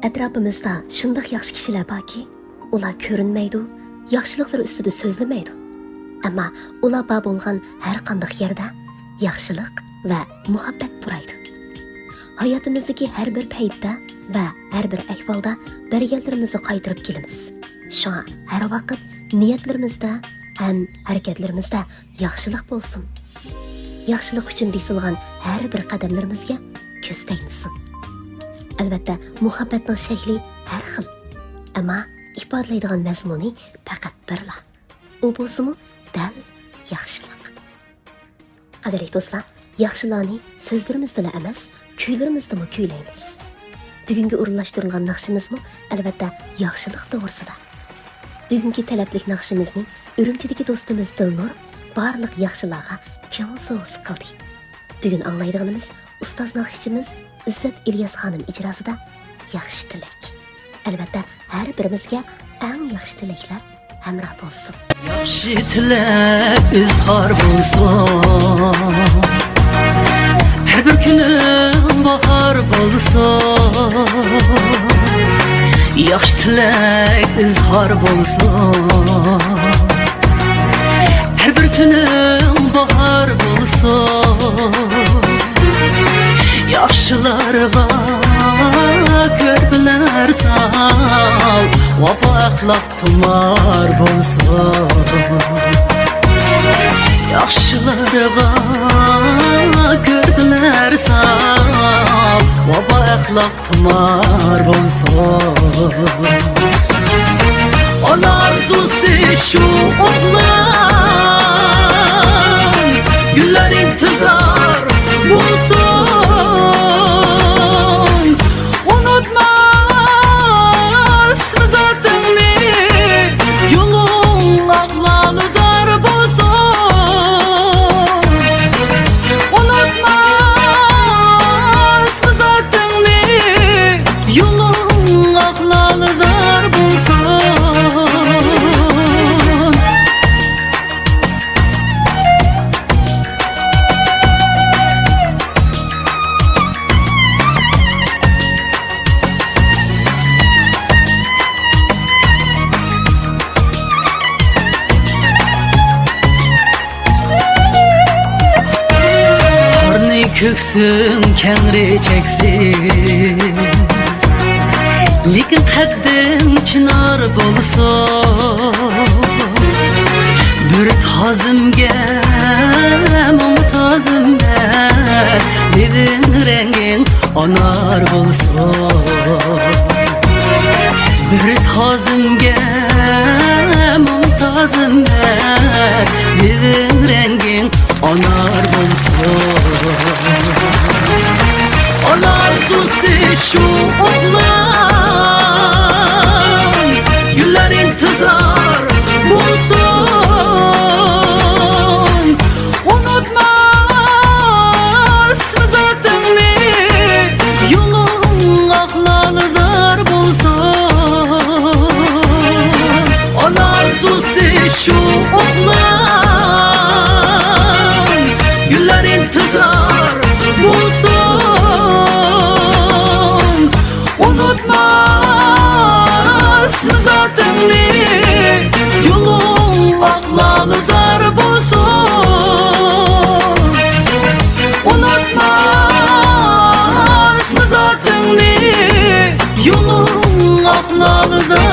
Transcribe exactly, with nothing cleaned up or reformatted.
ئەتراپىمىزدا شۇنداق ياخشى كىشىلەر باركى، ئۇلار كۆرۈنمەيدۇ، ياخشىلىقلىرى ئۈستىدە سۆزلىمەيدۇ. ئەمما ئۇلار بار بولغان ھەر قانداق يەردە ياخشىلىق ۋە مۇھەببەت پۇرايدۇ. ھاياتىمىزدىكى ھەر بىر پەيتتە ۋە ھەر بىر ئەھۋالدا بەرگەنلىرىمىزنى قايتۇرۇپ كېلىمىز. شۇڭا ھەر ۋاقىت نىيەتلىرىمىزدە ھەم ھەرىكەتلىرىمىزدە ياخشىلىق بولسۇن. ياخشىلىق ئۈچۈن بېسىلغان ھەر بىر قەدەملىرىمىزگە كۆز تەگمىسۇن. ئەلۋەتتە، مۇھەببەتنىڭ شەكلى ھەر خىل، ئەمما ئىپادىلەيدىغان مەزمۇنى پەقەت بىرلا. ئۇ بولسىمۇ دەل ياخشىلىق. قەدىرلىك دوستلار، ياخشىلارنى سۆزلىرىمىزدىلا ئەمەس، كۈيلىرىمىزدىمۇ كۈيلەيمىز. بۈگۈنگە ئورۇنلاشتۇرۇلغان ناخشىمىزمۇ ئەلۋەتتە ياخشىلىق توغرىسىدا. بۈگۈنكى تەلەپلىك ناخشىمىزنى ئۈرۈمچىدىكى دوستىمىز دىلنۇر بارلىق ياخشىلارغا كۆڭۈل سوۋغىسى قىلدى. بۈگۈن ئاڭلايدىغىنىمىز ئۇستاز ناخشىچىمىز ئىززەت ئىلياس خانىم ئىجراسىدا ياخشى تىلەك. ئەلۋەتتە، ھەر بىرىمىزگە ئەڭ ياخشى تىلەكلەر ھەمراھ بولسۇن. ياخشى تىلەك ئىزھار بولسۇن، ھەر بىر كۈنۈڭ باھار بولسۇن. ياخشى تىلەك ئىزھار بولسۇن، ھەر بىر كۈنۈڭ باھار بولسۇن. ياخشىلارغا كۆرپىلەر سال، ۋاپا ئەخلاق تۇمار بولسۇن. ياخشىلارغا كۆرپىلەر سال، ۋاپا ئەخلاق تۇمار بولسۇن. ئانا ئارزۇسى شۇ ئوغلان، گۈللەر ئىنتىزار بولسۇن. ئۇنتۇماسمۇ زاتىڭنى، يولۇڭ ئاق لالىزار بولسۇن. ئۇنتۇماسمۇ زاتىڭنى، يولۇڭ ئاق لالىزار بولسۇن. قارنى كۆكسۈڭ كەڭرى چەكسىز، لېكىن قەددىڭ چىنار بولسۇن. بىر تازىمگە مۇڭ تازىمە، لېۋىڭ رەڭگىڭ ئانار بولسۇن. بىر تازىمگە مۇڭ تازىمە، لېۋىڭ رەڭگىڭ ئانار بولسۇن. ئانا ئارزۇسى شۇ ئوغلان، گۈللەر ئىنتىزار بولسۇن. ئۇنتۇماسمۇ زاتىڭنى، يولۇڭ ئاق لالىزار بولسۇن. ئانا ئارزۇسى شۇ ئوغلان، گۈللەر ئىنتىزار بولسۇن. ئۇنتۇماسمۇ زاتىڭنى، يولۇڭ ئاق لالىزار بولسۇن. ئۇنتۇماسمۇ زاتىڭنى، يولۇڭ ئاق لالىزار